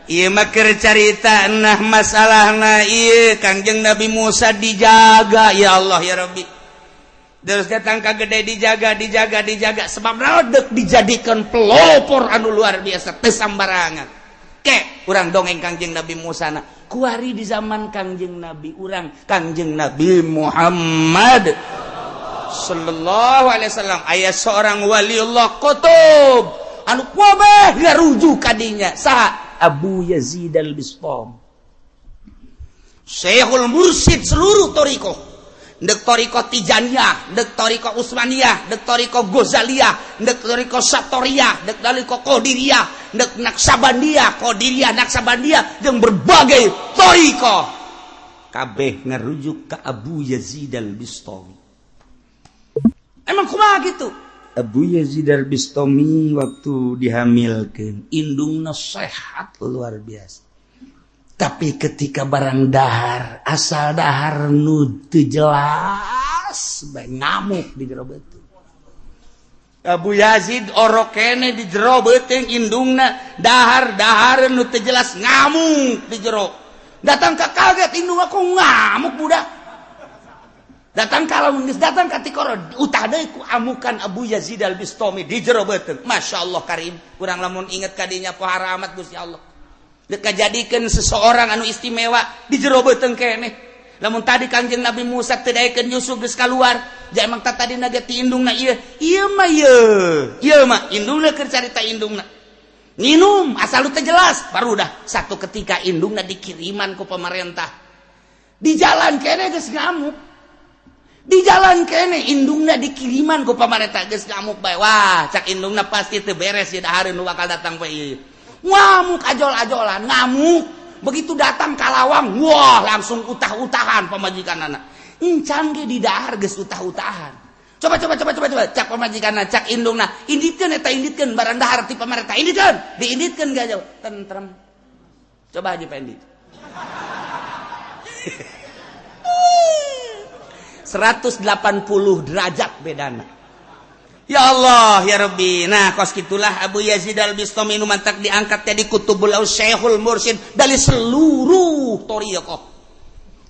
Ieu mah keur carita nah masalahna ieu Kangjeng Nabi Musa dijaga ya Allah ya Rabbi. Terus datang ka gede dijaga dijaga dijaga sebab naon deuk dijadikan pelopor anu luar biasa teu sambarangan. Ke urang dongeng Kangjeng Nabi Musa na kuari di zaman Kangjeng Nabi urang Kangjeng Nabi Muhammad sallallahu alaihi wasallam aya seorang waliullah qutub anu kabeh ngarujuk ka dinya saha Abu Yazid Al-Bistami Syekhul Mursyid seluruh thariqah ndek thariqah Tijaniyah ndek thariqah Utsmaniyah ndek thariqah Ghazaliyah ndek thariqah Satoriyah ndek thariqah Qadiriyah ndek Naksabandiyah Qadiriyah Naksabandiyah jeung berbagai thariqah kabeh ngarujuk ka Abu Yazid Al-Bistami. Emang kumaha gitu Abu Yazid Al-Bistami waktu dihamilkan indungna sehat luar biasa, tapi ketika barang dahar asal dahar nu teu jelas bae ngamuk di jero beuteung. Abu Yazid orok kene di jero beuteung indungna dahar dahar nu teu jelas ngamuk di jero. Datang ka kaget indung aku ngamuk budak. Datang kalau geus datang ka tikoro utah deui ku amukan Abu Yazid Al-Bistami di jero beuteung. Masya Allah karim, urang lamun inget ka dinya pohara amat Gusti Allah. Dek kajadikeun seseorang anu istimewa di jero beuteung keneh. Lamun tadi Kangjeng Nabi Musa teu daekeun Yusuf geus kaluar, ja emang tadi ge ti indungna ieu. Ieu mah ieu. Ieu mah indungna keur carita indungna. Nginum asal lu teu jelas, baru dah satu ketika indungna dikiriman ku pemerintah. Di jalan keneh geus ngamuk. Di jalan kene indungna dikiriman ku pamarentah geus ngamuk bae. Wah, cak indungna pasti teu beres ieu dahareun nu bakal datang bae ieu. Ngamuk ajol-ajolan, ngamuk. Begitu datang ka lawang, wah langsung utah-utahan pamajikanana. Encan ge di dahar geus utah-utahan. Coba coba coba coba coba cak pamajikanna, cak indungna, inditkeun eta inditkeun barang dahar ti pamarentah, inditkeun, diinditkeun ga jauh, tentrem. Coba Haji Pendi. 180 derajat bedana. Ya Allah ya Rabbi. Nah kos gitulah Abu Yazid Al-Bistami nu mantak diangkat jadi kutubul Syekhul Mursyid dari seluruh thariqah.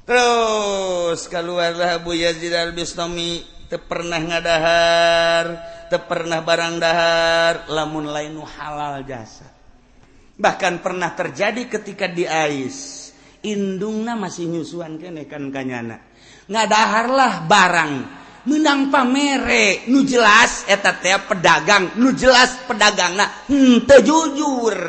Terus keluarlah Abu Yazid Al-Bistami teu pernah ngadahar, teu pernah barang dahar lamun lain nu halal jasa. Bahkan pernah terjadi ketika di Ais, indungna masih nyusuan keneh kan kanyana. Ngadaharlah barang menang pamere nu jelas eta teh pedagang nu jelas pedagangna henteu jujur.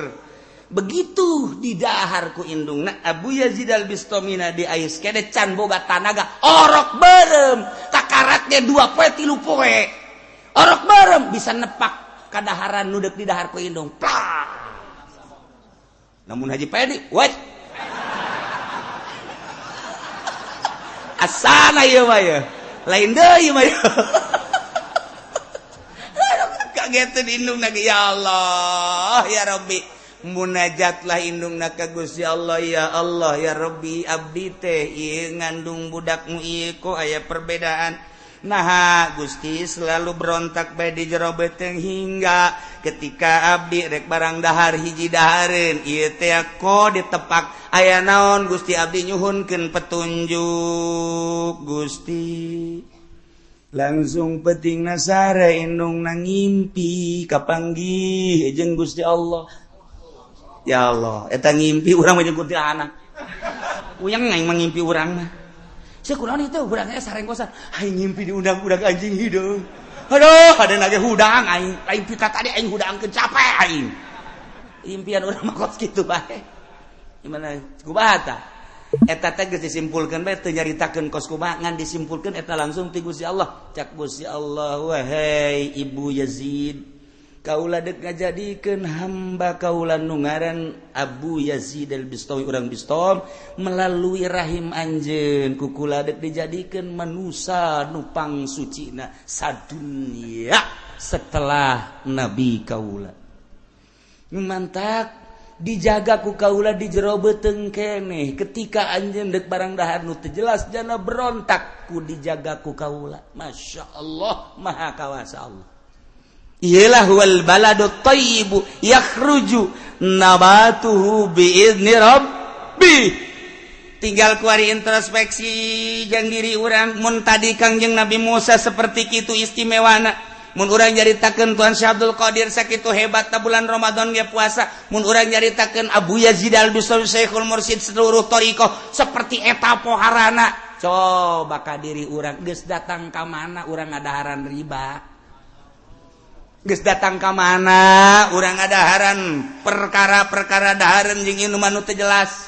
Begitu didahar ku indungna Abu Yazid Al-Bistamina di Ais kene can boga tanaga orok beureum kakaratnya 2 poe 3 poe orok beureum bisa nepak kadaharan nu deuk didahar ku indung. Plak. Namun Haji Pedi what asana ieu mah ya lain deui mah ya. Kageteun indungna ya Allah ya Rabbi, munajatlah indungna ka Gusti Allah, ya Allah ya Rabbi abdi teh ieu ngandung budakmu ieu kok aya perbedaan. Nah Gusti selalu berontak bae di jero beuteung hingga ketika abdi rek barang dahar hiji dahareun ieu teh ko ditepak aya naon Gusti abdi nyuhunkeun petunjuk Gusti. Langsung penting nasare indungna ngimpi kapanggih jeung Gusti Allah. Ya Allah eta ngimpi urang mah jeung kuntilanak. Uyang aing mah ngimpi urang mah. Kurang itu hudangnya sarengkosan aing ngimpi diundang-undang anjing hidung. Aduh, ada nage hudang aing lain pita tadi aing hudangkeun capek aing. Impian urang mah kos kitu bae. Gimana kumaha tah? Eta teh geus disimpulkeun bae teu nyaritakeun kos kumaha ngan disimpulkeun eta langsung ti Gusti Allah. Cak Gusti Allah, wahai Ibu Yazid, kaula deuk ngajadikeun hamba kaula nu ngaran Abu Yazid Al-Bistami urang Bistam melalui rahim anjeun ku kula deuk dijadikeun manusa nu pangsucina sadunya setelah nabi kaula. Mantak dijaga ku kaula di jero beuteung keneh ketika anjeun deuk barang dahar nu teu jelas jana berontak ku dijaga ku kaula. Masya Allah maha kawasa Allah. Iyalah wal baladu thayyibu yakhruju nabatuhu biizni rabbi. Tinggal kuari introspeksi jang diri urang. Mun tadi Kangjeng Nabi Musa seperti kitu istimewana, mun urang nyaritakeun Tuan Syekh Abdul Qadir sakitu hebat bulan Ramadan ge puasa, mun urang nyaritakeun Abu Yazid Al-Bistami, Syekhul Mursyid seluruh thariqah seperti eta poharana, coba ka diri urang, geus datang ka mana urang ngadaharan riba? Geus datang ka mana urang ngadaharan perkara-perkara dahareun jeung inuman nu teu jelas?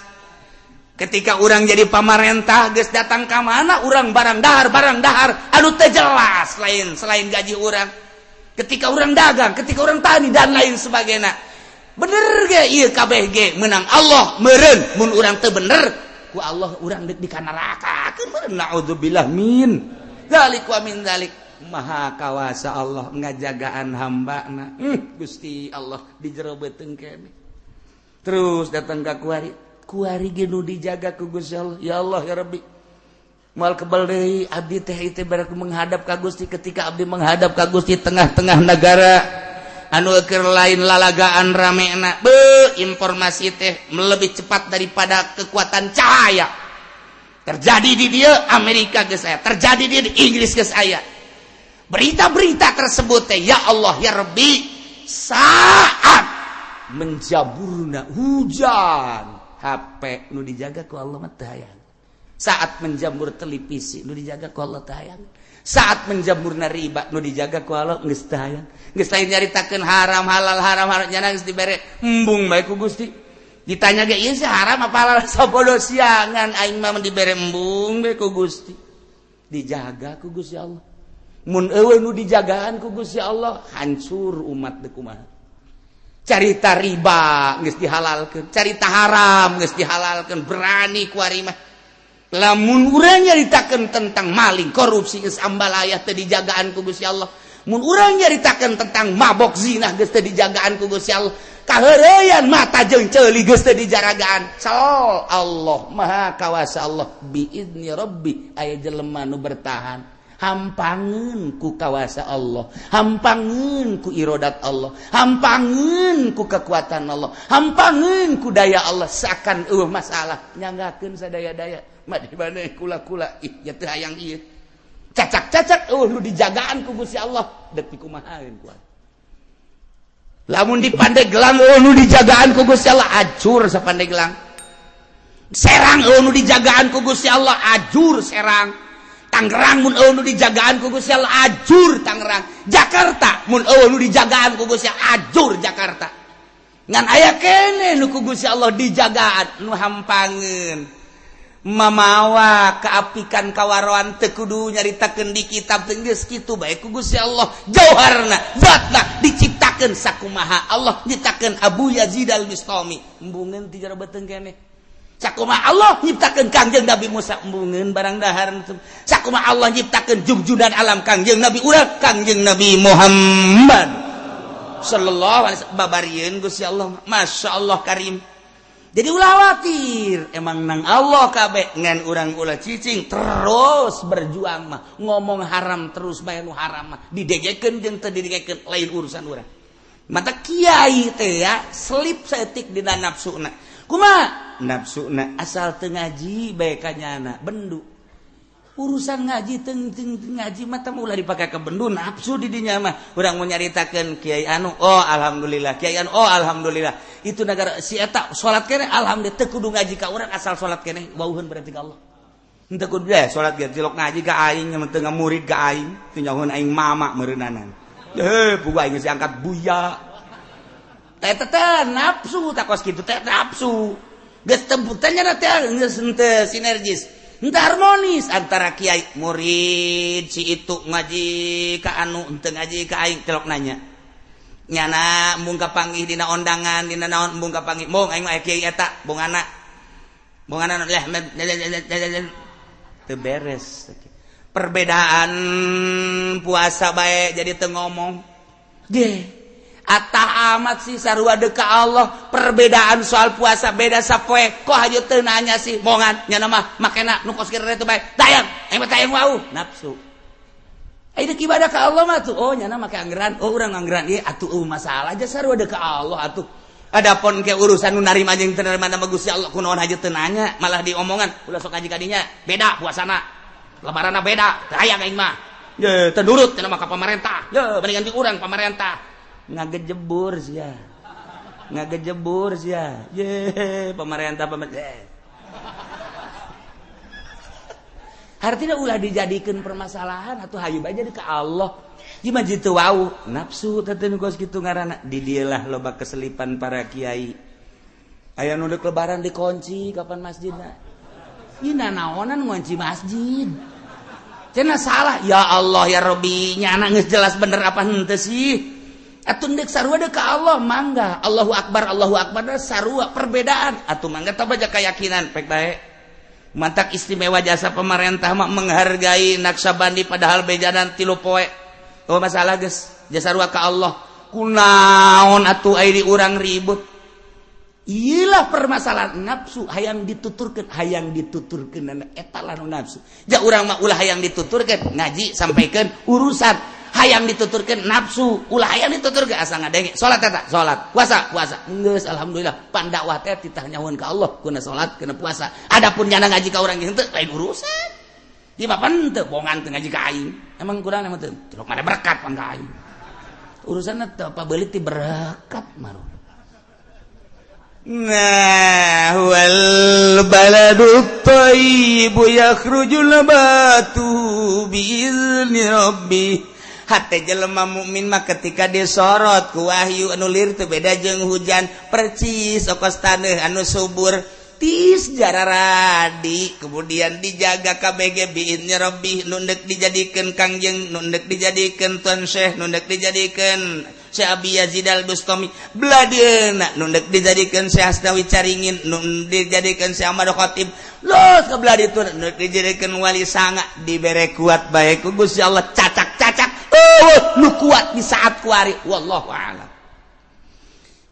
Ketika urang jadi pamarentah, geus datang ka mana urang barang dahar, barang dahar anu teu jelas lain selain gaji urang? Ketika urang dagang, ketika urang tani, dan lain sebagainya, bener ge ieu kabeh ge menang Allah meureun. Mun urang teu bener ku Allah, urang deuk di neraka meureun. Naudzubillah min dzalik wa min dzalik. Maha kawasa Allah ngajagaan hamba. Gusti Allah di jero beuteung kene. Terus datang ka kuari, kuari ge nu dijaga ku Gusti Allah. Ya Allah, ya Rabbi, moal kebal deui abdi teh itu berarti menghadap ka Gusti. Ketika abdi menghadap ka Gusti, tengah-tengah negara anu keur lain lalagaan ramena be, informasi teh lebih cepat daripada kekuatan cahaya. Terjadi di dia Amerika geus aya, terjadi di Inggris geus aya berita-berita tersebut teh. Ya Allah, ya Rabbi, saat menjaburna hujan, HP nu dijaga ku Allah mah teu hayang. Saat menjamur televisi, nu dijaga ku Allah teu hayang. Saat menjamurna riba, nu dijaga ku Allah geus teu hayang. Geus lain nyaritakeun haram halal, haram haram, nyana geus dibere embung bae ku Gusti. Ditanya ge, ieu sih haram apa halal? Sabodo siangan, aing mah dibere embung bae ku Gusti, dijaga ku Gusti Allah. Mun eueuh nu dijagaan ku Gusti Allah, hancur umat deui. Kumaha carita riba geus dihalalkeun, carita haram geus dihalalkeun, berani ku ari mah. Lamun urang nyaritakeun tentang maling, korupsi, geus ambalaya, teu dijagaan ku Gusti Allah. Mun urang nyaritakeun tentang mabok, zina, geus teu dijagaan ku Gusti Allah. Kaheureuyan mata jeung ceuli geus teu dijaragaan. Sal Allah, maha kawasa Allah. Biizni rabbi aya jelema nu bertahan, hampangeun ku kawasa Allah, hampangeun ku irodat Allah, hampangeun ku kekuatan Allah, hampangeun ku daya Allah, seakan eueuh masalah, nyanggakeun sadaya-daya. Mah di mana kula-kula ih ya teu hayang ieu cacak-cacak, eueuh nu dijagaan ku Gusti Allah, deuk dikumahaeun kuat. Lamun di Pandeglang eueuh nu dijagaan ku Gusti Allah, acur sapandeglang. Serang eueuh nu dijagaan ku Gusti Allah, ajur Serang. Tangerang mun eueuh nu dijagaan ku Gusti Allah, ajur Tangerang. Jakarta mun eueuh nu dijagaan ku Gusti Allah, ajur Jakarta. Ngan aya kene nu ku Gusti Allah dijagaan, nu hampangeun mamawa keapikan kawaroan, teu kudu nyaritakeun di kitab teh, geus kitu bae ku Gusti Allah. Jauharna, zatna diciptakeun sakumaha Allah nyiptakeun Abu Yazid Al-Bistami, embungeun ti jero beuteung keneh. Sakumaha Allah nyiptakeun Kangjeng Nabi Musa, embungeun barang dahar. Sakumaha Allah nyiptakeun jugjudan alam Kangjeng Nabi urang, Kangjeng Nabi Muhammad sallallahu alaihi wasallam, babarieun Gusti Allah. Masya Allah karim. Jadi ulah khawatir, emang nang Allah kabeh. Ngan urang ulah cicing, terus berjuang mah. Ngomong haram terus bae, nu haram mah didegekeun jeung teu didegekeun lain urusan urang. Mata kiai teh ya selip saeutik dina nafsuna. Kumaha nafsuna? Asal teu ngaji bae kanyana bendu. Urusan ngaji teng teng ngaji mah teh ulah dipake ke bendu nafsu di dinya mah. Urang mau nyaritakeun kiai anu, oh alhamdulillah, kiai anu, oh alhamdulillah, itu negara si eta salat keneh, alhamdulillah. Teu kudu ngaji ka urang, asal salat keneh wauheun berarti ka Allah. Henteu kudu deh salat ge cilok ngaji ka aing, teu murid ka aing, teu nyahoeun aing mama meureunana. Heh, pugu aing geus diangkat buya teh teh nafsu tak kos kitu teh. Nafsu geus teu teh teh geus henteu sinergis, henteu harmonis antara kiai murid. Si itu ngaji ka anu, henteu ngaji ka aing. Celok nanya nyana embung kapanggih dina ondangan, dina naon embung kapanggih. Mong aing mah kiai eta bongana bongana lah, teu beres. Perbedaan puasa bae jadi teu ngomong ge. Atah amat sih, sarua deka Allah. Perbedaan soal puasa beda sapoe, kok haja teu nanya sih mongan nyana mah makena nu kos itu bae tayang aing mah tayang wau nafsu. Ai dek ibadah ka Allah mah tuh, oh nyana make anggeran, oh urang anggeran ieu atuh masalah aja sarua deuk ka Allah atuh. Adapun ke urusan nu narima jeung teu narima nama Gusti Allah kunaon haja teu nanya, malah diomongan ulah sok ngaji ka dinya, beda puasana. Lebaranna beda, teu aya aing mah. Ye, teu nurut cenah mah ka pamarentah. Ye, mendingan di urang pamarentah. Ngagejebur sia. Ngagejebur sia. Ye, pemerintah pemerintah. Artinya ulah dijadikan permasalahan atau hayu bae jadi ke Allah. Gimana jitu wau nafsu teh kos kitu ngaranna di dieulah loba keselipan para kiai. Aya nu deuk lebaran dikunci kapan masjidna. Ieu nanaonan ngunci masjid. Cenah salah ya Allah ya Rabbi nyana geus jelas bener apa henteu sih. Atuh deuk sarua deuk ka Allah mangga. Allahu akbar sarua perbedaan. Atuh mangga tah baja keyakinan pek bae. Mantak istimewa jasa pemerintah mah menghargai Naksabandi padahal bejanan 3 poe. Oh masalah geus jasa sarua ka Allah. Kunaon atuh ai di urang ribut. Iyalah permasalahan nafsu hayang dituturkeun eta lah nu nafsu. Ja urang mah ulah hayang dituturkeun ngaji sampaikeun urusan hayang dituturkeun nafsu ulah hayang dituturkeun asa ngadenge salat eta salat puasa puasa geus alhamdulillah pan dakwah teh titah nyahoan ka Allah kuna salat kuna puasa. Adapun nyana ngaji ka urang henteu lain urusan. Di papan teu bongan teu ngaji ka aing. Emang kurang emang teu celok ada berkat pan ka aing. Urusanna teu apa beulit ti berkat maru. Nah, wal baladu thayyibu yakhruju nabatu biizni rabbih. Hate jelema mukmin mah ketika disorot ku wahyu anu lir teu beda jeung hujan percis okos taneuh anu subur tis jararadi kemudian dijaga KBG biizni rabbih nu deuk dijadikeun kangjeng nu deuk dijadikeun tuan syekh nu deuk dijadikeun Syekh Abi Yazid Al-Bustami beladeuna nu deuk dijadikeun Syekh Asnawi Caringin nu dijadikeun Syekh Ahmad Khatib los ka belah ditu nu deuk dijadikeun wali sanga dibere kuat bae ku Gusti Allah cacak-cacak eueuh nu kuat di saat kuari wallahu a'lam.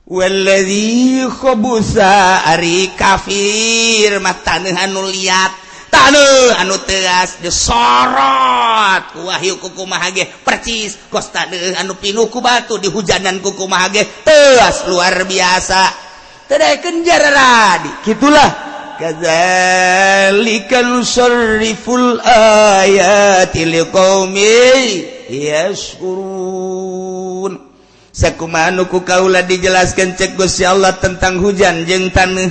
Walladzi khabusa ari kafir mah taneuh anu liat taneuh anu teas disorot ku wahyu ku kumaha ge percis kos taneuh anu pinuh ku batu dihujanan ku kumaha ge teas luar biasa teu daekeun jararadi kitulah kadzalika nusarriful ayati liqaumin yashkurun. Sakumaha nu ku kaula dijelaskeun cek Gusti Allah tentang hujan jeung taneuh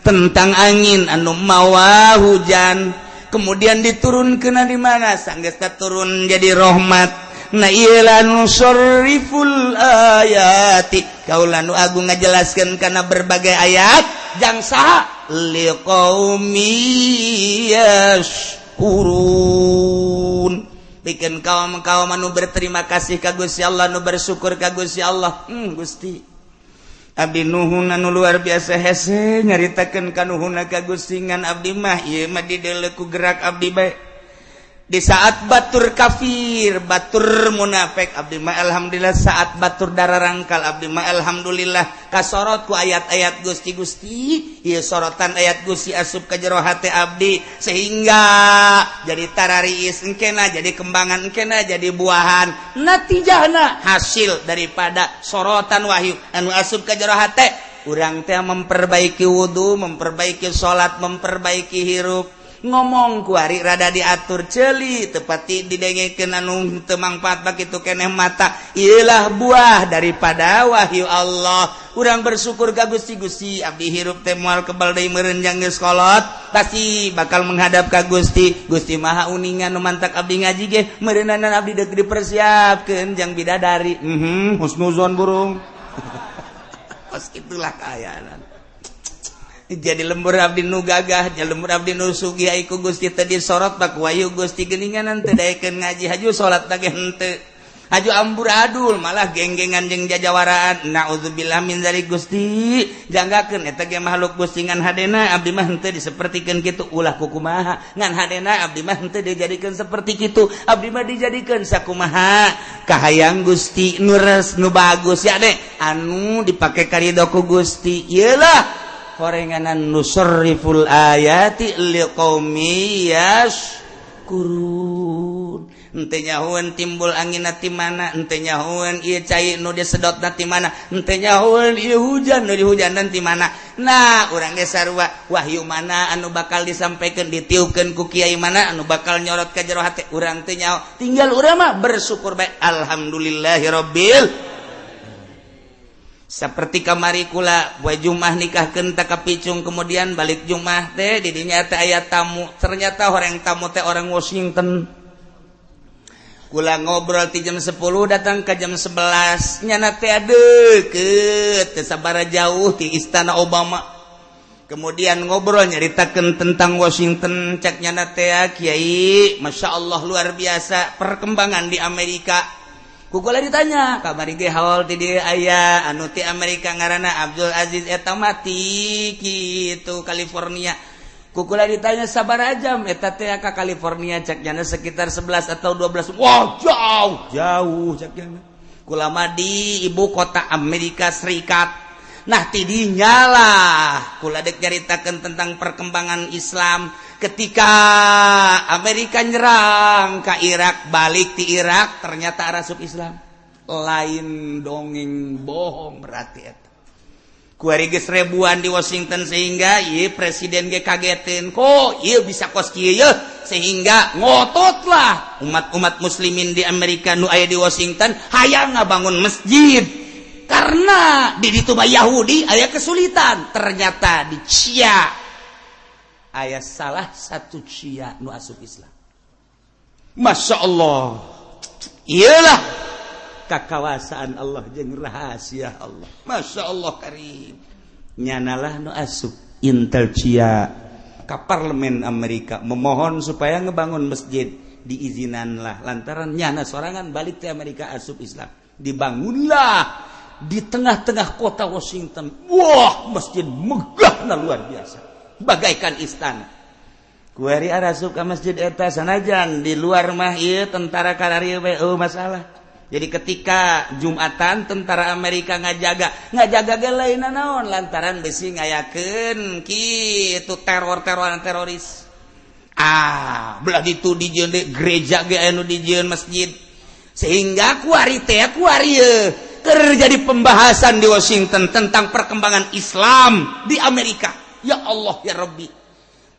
tentang angin anu mawa hujan kemudian diturunkeun di mana sanggeusna turun jadi rahmat. Nah ieu la nusarriful ayati kaula nu agung ngajelaskeun kana berbagai ayat jang saha liqaumi yashkurun. Bikin kaum-kaum anu berterima kasih ka Gusti Allah nu bersyukur ka Gusti Allah. Gusti abdi nuhun anu luar biasa hese nyaritakeun ka nuhunna ka Gusti ngan abdi mah ieu mah dideuleu ku gerak abdi bae. Di saat batur kafir, batur munafik abdi mah alhamdulillah saat batur dararangkal abdi mah alhamdulillah kasorot ku ayat-ayat Gusti Gusti ieu sorotan ayat Gusti asup ka jero hate abdi sehingga jadi tarariis engkena jadi kembangan engkena jadi buahan natijahna hasil daripada sorotan wahyu anu asup ka jero hate urang teh memperbaiki wudu, memperbaiki salat, memperbaiki hirup ngomong kuari rada diatur celi tepati didengekeun anu teu mangfaat bakitu keneh mata ieulah buah daripada wahyu Allah. Urang bersyukur ka Gusti Gusti abdi hirup teh moal kebal deui meureun jang geus kolot pasti bakal menghadap ka Gusti Gusti Maha uningan nu mantak abdi ngaji ge meureunanan abdi deuk dipersiapkeun jang bidadari. Husnuzon burung. Kos kitulah kaayaan. Jadi lembur abdi nu gagah, jadi lembur abdi nu sugih ai ku Gusti teh disorot bak wahyu Gusti geuningan teu daekeun ngaji haju salat teh henteu. Haju amburadul malah genggengan jeung jajawaraan. Naudzubillah min zalik Gusti. Janggakeun eta ge makhluk Gusti ngan hadena abdi mah henteu disapertikeun kitu ulah kukumaha. Ngan hadena abdi mah henteu dijadikeun saperti kitu. Abdi mah dijadikeun sakumaha kahayang Gusti nu res nu bagus ya deh anu dipake karido ku Gusti. Ieulah horenganan nusarriful ayati liqaumi yashkurun. Henteu nyahoeun timbul angin ti mana, henteu nyahoeun ieu cai nu disedotna ti mana, henteu nyahoeun ieu hujan nu dihujanan ti mana. Nah, urang ge sarua wahyu mana anu bakal disampaikan ditiupkeun ku kiai mana anu bakal nyorot ka jero hate urang teu nyaho. Tinggal urang mah bersyukur bae alhamdulillahirabbil. Seperti kamari kula poe Jumat nikahkeun ta ka Picung, kemudian balik Jumat teh di dinya teh aya tamu, ternyata orang tamu teh orang Washington. Kula ngobrol ti jam 10 datang ke jam 11 nyana teh deukeut teu sabaraha jauh ti istana Obama. Kemudian ngobrol nyaritakeun tentang Washington, cek nyana teh kiai, Masya Allah luar biasa perkembangan di Amerika. Ku kula ditanya, kamari ge haul ti dieu aya anu ti Amerika ngaranna Abdul Aziz eta mati kitu California. Kukula ditanya sabaraha jam eta teh ka California, cek nyana sekitar 11 atau 12. Wah, jauh, jauh cek nyana. Kula mah di ibu kota Amerika Serikat. Nah, ti dinya lah kula dek nyaritakeun tentang perkembangan Islam ketika Amerika nyerang ka Irak, balik ti Irak ternyata arasup Islam. Lain dongeng bohong berarti eta. Kuari geus ribuan di Washington sehingga ieu presiden ge kagetin kok ieu bisa kos kieu ye, sehingga ngototlah umat-umat muslimin di Amerika nu aya di Washington hayang ngabangun masjid karena di ditu mah Yahudi aya kesulitan. Ternyata di Cia aya salah satu Cia nu asup Islam. Masya Allah, iyalah kakawasaan Allah jeung rahasia Allah. Masya Allah karim. Nyanalah nu asup Intel Cia ka parlemen Amerika memohon supaya ngebangun masjid, diizinanlah lantaran nyana sorangan balik ke Amerika asup Islam. Dibangunlah di tengah-tengah kota Washington. Wah, masjid megahna luar biasa, bagaikan istana. Kuari arasup ka masjid eta sanajan di luar mah ieu tentara kararieu we eueuh masalah. Jadi ketika Jumatan tentara Amerika ngajaga ge lain naon lantaran besi ngayakeun kitu teror-teroran teroris. Ah, belah ditu dijieun gereja ge anu dijieun masjid. Sehingga kuari teh kuari keur jadi pembahasan di Washington tentang perkembangan Islam di Amerika. Ya Allah ya Rabbi.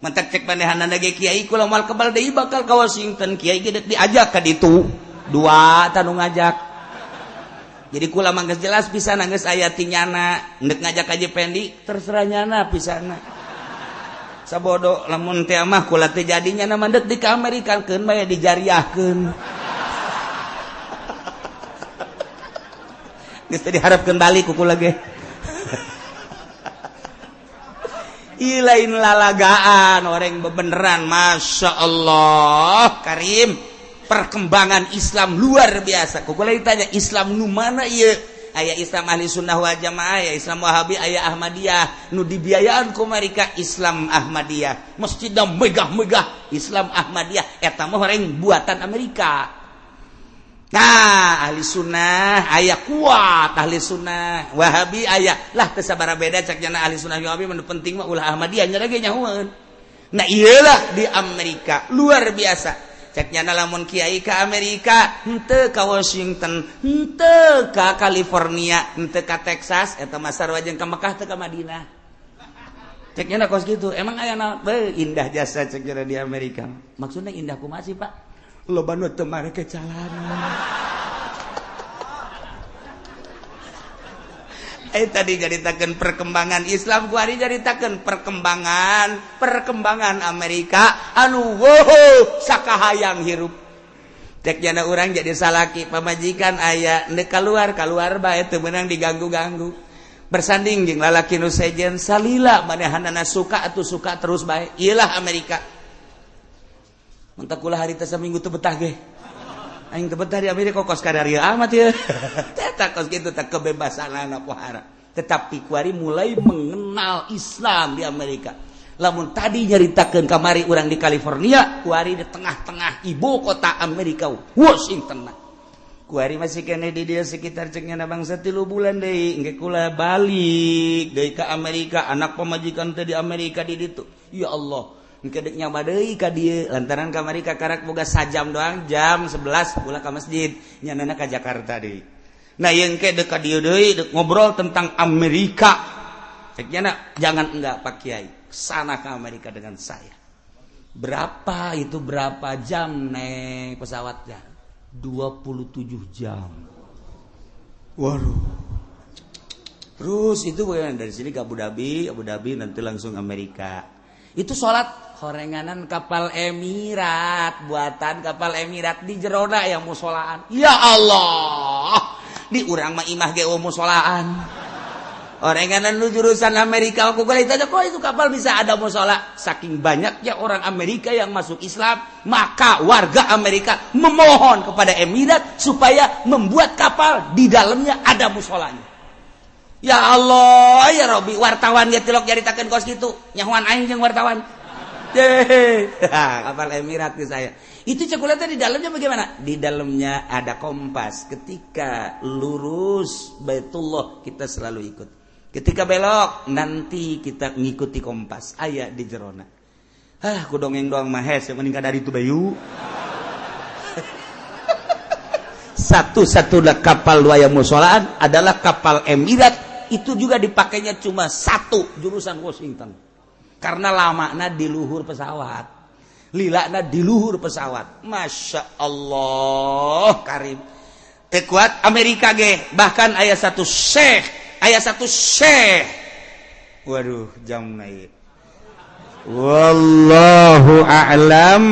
Mantak cek manehanana ge kiai kula moal kebal deui bakal ka Washington, kiai ge deuk diajak ka ditu. Dua tanu ngajak. Jadi kula mah geus jelas pisan geus aya ti nyana, ndek ngajak aja Pendi terserah nyana pisana. Sabodo lamun teh mah kula teh jadi nyana mah ndek di ka Amerika keun bae dijariahkeun. Geus teh diharapkeun balik ku kula ge. Ih lain lalagaan orang bebeneran, Masya Allah karim. Perkembangan Islam luar biasa. Ku kula ditanya Islam nu mana ieu? Aya Islam Ahli Sunnah wal Jamaah, aya Islam Wahabi, aya Ahmadiyah. Nu dibiayaan ku mereka Islam Ahmadiyah. Masjidna megah-megah Islam Ahmadiyah eta mah orang buatan Amerika. Nah, Ahli Sunnah aya kuat Ahli Sunnah, Wahabi aya. Lah teu sabaraha beda cek nyana Ahli Sunnah Wahabi mah penting mah ulah Ahmadiyah nya ge nyahoeun. Nah, ieulah di Amerika luar biasa. Cek nyana lamun kiai ka Amerika, henteu ka Washington, henteu ka California, henteu ka Texas, eta mah sarua jeung ka Mekah teu ka Madinah. Cek nyana kos kitu, emang aya naon? Beuh, indah jasa cek nyana di Amerika. Maksudna indah kumaha sih, Pak? Loba nu teu mareke calana. Tadi nyaritakeun perkembangan Islam, kuari nyaritakeun perkembangan Amerika anu wow sakahayang hirup. Cek jana urang jadi salaki pamajikan aya ndek kaluar bae teu meunang diganggu-ganggu. Bersanding jeung lalaki nu sejen salila manehanana suka atuh suka terus bae. Ieulah Amerika. Mentak kula harita saminggu teu betah ge. Aing teu betah di Amerika kos kadarieu amat ieu. Eta kos kitu teh kebebasan pohara. Tetapi kuari mulai mengenal Islam di Amerika. Lamun tadi nyaritakeun kamari urang di California, kuari di tengah-tengah ibu kota Amerika, Washington. Kuari masih keneh di dieu sekitar cek nyana bangsa 3 bulan deui, engke kula balik deui ka Amerika, anak pamajikan teh di Amerika di ditu. Ya Allah, Engke deuk nyoba deui ka dieu lantaran kamari kakarak boga sajam doang, jam 11 ulah ka masjid, nyanana ka Jakarta deui. Nah, ieu engke deuk ka dieu deui, deuk ngobrol tentang Amerika. Cek nyana, jangan, enggak, Pak Kiai, sana ke Amerika dengan saya. Berapa itu, berapa jam naik pesawatnya? 27 jam. Waduh. Terus itu bagaimana, dari sini ke Abu Dhabi, Abu Dhabi nanti langsung Amerika. Itu sholat horenganan kapal Emirat, buatan kapal Emirat di jerona yang musolaan. Ya Allah, di urang mah imah ge musolaan. Orenganan lu jurusan Amerika, aku boleh tanya, kok itu kapal bisa ada musola? Saking banyaknya orang Amerika yang masuk Islam, maka warga Amerika memohon kepada Emirat supaya membuat kapal di dalamnya ada musolanya. Ya Allah, ya Robi, wartawan dia tilok nyaritakeun kos gitu. Nyahuan aing jeung wartawan. Kapal Emirat ke saya. Itu coklatnya di dalamnya bagaimana? Di dalamnya ada kompas. Ketika lurus Baitullah, kita selalu ikut. Ketika belok, nanti kita ngikuti kompas. Aya di jerona. Ah, ku dongeng doang mah hese, mending dari itu bayu. Satu-satunya kapal aya musolaan adalah kapal Emirat. Itu juga dipakainya cuma satu jurusan, Washington, karena lama di luhur pesawat, lilana di luhur pesawat. Masya Allah Karim, kuat Amerika ge. Bahkan aya satu syekh, aya satu syekh, waduh, jam naik, wallahu a'lam.